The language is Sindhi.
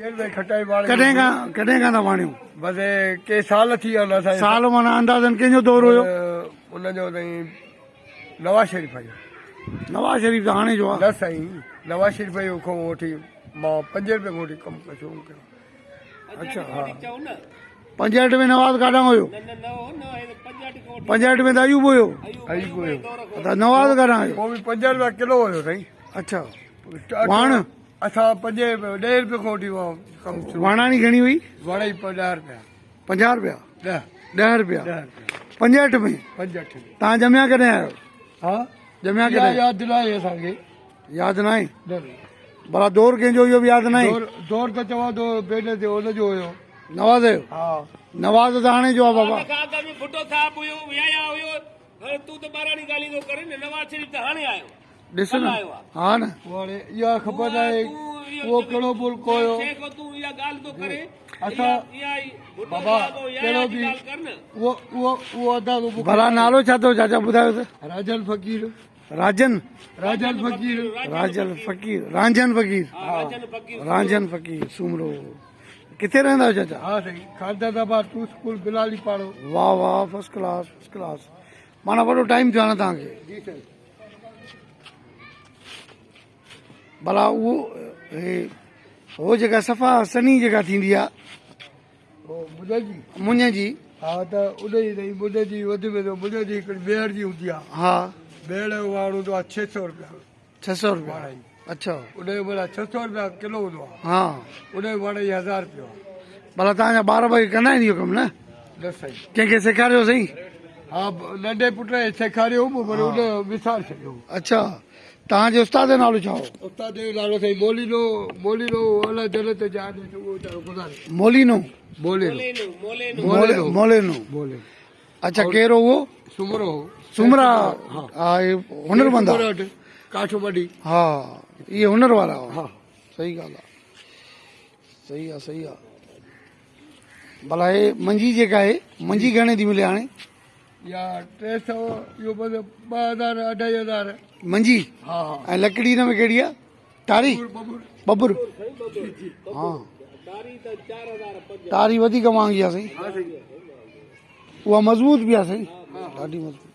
ڪڏهن کان ڪڏهن کان ٿا واڻيو؟ بس ڪي سال ٿي ويا اسان سال معنيٰ اندازن ڪنهن جو دور هيو؟ ان جو سائين نواز شريف جو. نواز شريف ته هاڻي جو آ. نه سائين نواز شريف جو کان وٺي مان 5 روپيه کان وٺي ڪم شروع ڪيو. اڇا ها 65 ۾ نواز ڪاڏان هيو؟ 65 ۾ ته ايوب هيو. ايوب هيو. ته نواز ڪاڏان هيو؟ پوء به 5 روپيا ڪلو هيو سائين. اڇا واڻ اسان پنجين ڏهين روپيه کان وٺي اها ڪم شروع. واڻاڻي گهڻي هئي؟ واڻائي 50 روپيا. 50 روپيا؟ ڏهه. 10 روپيا. 10 روپيا. 65 ۾؟ 65 ۾. توهان ڄميا ڪڏهن آهيو؟ ها؟ ڄميا ڪڏهن؟ ياد ناهي اسان کي. ياد ناهي؟ نه. ڀلا دور ڪنهن جو اهو به ياد ناهي؟ دور دور ته چوان ٿو بيڊ تي ان جو هيو. نواز جو؟ ها. نواز ته هاڻي جو آهي بابا. ان کان اڳ ۾ ڀٽو صاحب هيو، يحيٰ هيو، هاڻي تون ته ٻاراڻي ڳالهيون ٿو ڪرين نه، نواز شريف ته هاڻي آيو. ڏس نه ها نه. هاڻي اها خبر ناهي اهو ڪهڙو ملڪ هيو. اسان بابا ڪهڙو به اهو اهو اهو اندازو مون کي ڀلا نالو ڇا اٿو چاچا ٻڌايو ته. راجل فقير. راجن. راجل فقير. راجل فقير رانجهن فقير. رانجهن فقير سومرو ڪٿي رهندا آهيو چاچا؟ ها سائين خانداد آباد ٽو اسڪول بلالي پاڙو. واه واه فرسٽ ڪلاس فرسٽ ڪلاس معنيٰ وڏو ٽائيم ٿيو آهي نه توهان کي. جي سائين. ڀلا اهو هي هو جيڪا صفا سنهي جيڪا ٿيندي آ هو مڃ جي مڃ جي ها ته ان جي سائين مڃ جي وڌ ۾ وڌ مڃ جي هڪڙي ميهڙ جي هوندي آ ها ميهڙ جو واڻ هوندو آ 600 روپيا 600 روپيا اڇا ان جو معنيٰ 600 روپيا ڪلو هوندو آ ها ان جو واڻ ئي 1000 روپيو آ ڀلا توهان جا ٻار ٻئي ڪندا آهن اهو ڪم نه؟ نه سائين. ڪنهن کي سيکاريو سائين؟ ها ننڍي پٽ کي سيکاريو هوم پر ان وساري ڇڏيو هو. اڇا توهان جي استاد جو نالو ڇا هو؟ استاد جو نالو سائين مولينو مولينو الله جنت جاء ڏيس اهو ويچارو گذاري ويو. مولينو؟ مولينو. مولينو مولينو. مولينو. اڇا ڪير هو اهو؟ سومرو هو. سومرا ها اهي هنرمند ها. ڪاٺ وڍي. ها اهي هنر وارا هئا. ها. صحيح ڳالهه آ. صحيح آ صحيح آ ڀلا هي منجي جيڪا آهي منجي گهڻي ٿي ملي هاڻي؟ يا 300 اهو بس 2000 2500 منجي ها ها ۽ لڪڙي هن ۾ ڪهڙي آ ٽاري ببر ها ٽاري وڌيڪ مهانگي آ سائين اها مضبوط به آ سائين ڏاڍي مضبوط.